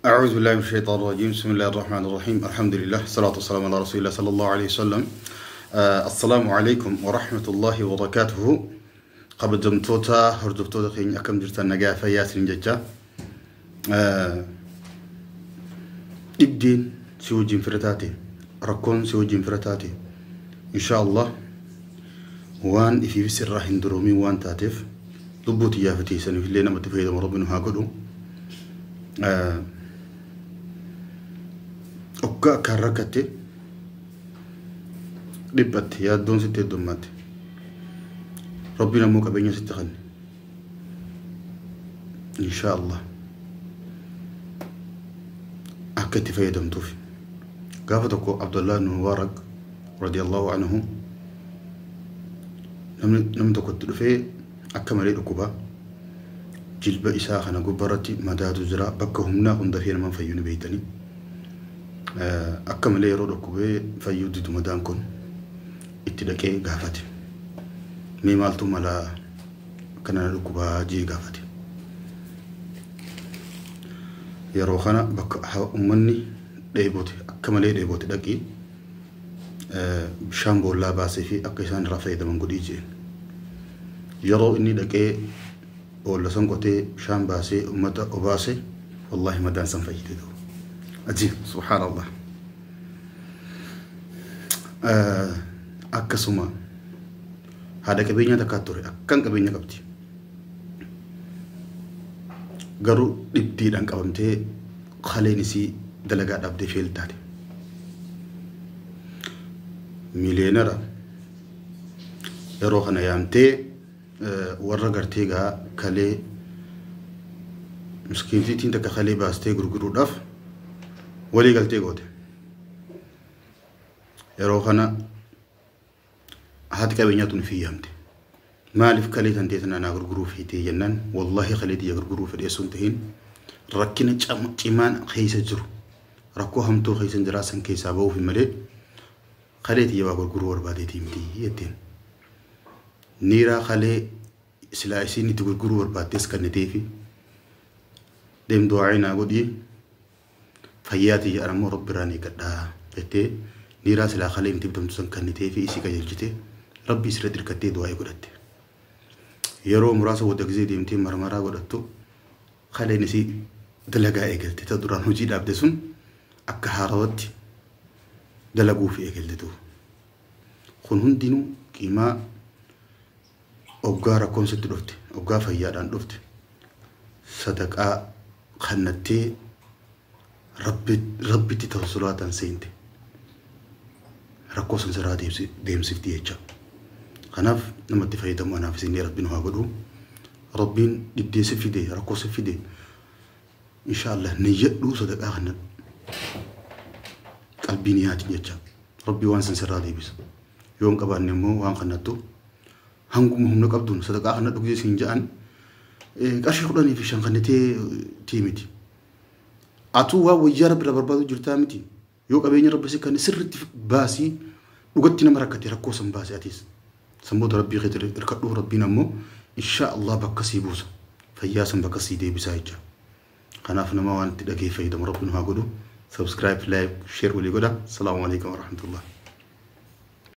أعوذ بالله من الشيطان الرجيم. بسم الله الرحمن الرحيم. الحمد لله، الصلاة والسلام على رسول الله صلى الله عليه وسلم. السلام عليكم ورحمة الله وبركاته. Kabajamtoota hordoftoota keenya, akkam jirtan? Nagaa fayyaa isin jecha. Dhibdeen si wajjin fira taate, rakkoon si wajjin fira taate, insha Allah waan ifiifis irraa hin duroomin waan taateef lubbuu xiyyaa fi teessaniif illee namatti fayyadamu Rabbi nu haa godhu. Oggaa akkaan rakkatte, dhiphatte, yaaddoon sitti heddummatte, Rabbiin ammoo qabeenya sitti kenne, insha Allah akka itti fayyadamtuuf. Gaafa tokko Abdullah ibn Mubarak radiyallahu anhu namni tokko itti dhufee akka malee dhukkuba, jilba isaa kana gubbaarratti madaatu jira. Bakka humnaa kun dafee nama fayyuu ni beeytanii. Akka malee yeroo dhukkubee fayyuu didu madaan kun, itti dhaqee gaafate. Mee maaltu mala akkana na dhukkubaa jee gaafate. Yeroo kana bakka uummanni dheebote, akka malee dheebote dhaqii bishaan boollaa baasee fi akka isaan irraa fayyadaman godhii jeen. Yeroo inni dhaqee boolla san qotee bishaan baasee uummata obaase, wallahi madaan san fayyite ta'u. Ajiib, subhaanallah. Akkasuma haadha qabeenyaa takkaa ture, akkan qabeenya qabdi. Garuu dhibdiidhaan qabamtee kaleen isii dalagaa dhabdee fail taate. Millionaire yeroo kana yaamtee warra gartee gaa kalee miskiintiitiin takka kalee baastee gurguruudhaaf walii galtee goote. Yeroo kana haati qabeenyaa tun fi yaamte. Maaliif kalee tan teetan anaa gurguruu feetee jennaan, wallahi kalee tiyya gurguruu fedhee sun tahin, rakkina cimaan keessa jiru, rakkoo hamtuu keessa jiraa san keessaa ba'uuf malee kalee tiyya waa gurguruu barbaadeetii miti jetteen. Niiraa kalee silaa isiin itti gurguruu barbaaddes kenniteefi, deem du'aa naa godhii, fayyaa tiyya ammoo Rabbi irraan eeggadhaa jettee, niiraa silaa kalee itti bitamtu san kenniteefi isii qajeelchite, Rabbi isirratti hirkattee du'aa godhatte. Yeroo muraasa booda gisee deemtee marmaraa godhattu, kaleen isii dalagaa eegalte. Ta duraan hojii dhaabde sun akka haarawatti dalaguuf eegalte ta'u. Kun hundinuu qiimaa oggaa rakkoon sitti dhufte, oggaa fayyaadhaan dhufte, sadaqaa kannattee Rabbitti tawassulaatan seente rakkoo san sirraa deemsifti jecha. Kanaaf namatti fayyadamu anaaf isinii Rabbiin haa godhu. Rabbiin dhibbee si fide, rakkoo si fide, insha Allah niyyadhuu sadaqaa kana qalbii niyaatiin jecha. Rabbii waan san sirraa deebisa. Yoo hin qabaanne immoo waan kanattu hanguma humna qabduun sadaqaa kana dhugee siin ja'an qarshii 15 kannitee tii miti. Atuu waan wayyaa Rabbi irraa barbaadu jirtaa miti. Yoo qabeenya Rabbi si kan sirriitti baasii dhugatti nama rakkate rakkoo san baasii atis. San booda Rabbii keetti hirkadhuu, Rabbiin ammoo insha Allah bakka sii buusa. Fayyaa san bakka sii deebisaa jecha. Kanaaf nama waan itti dhagee fayyadamu Rabbiin haa godhu. Subscribe, like, share walii godha. Salaamu alaikum warahmatullah.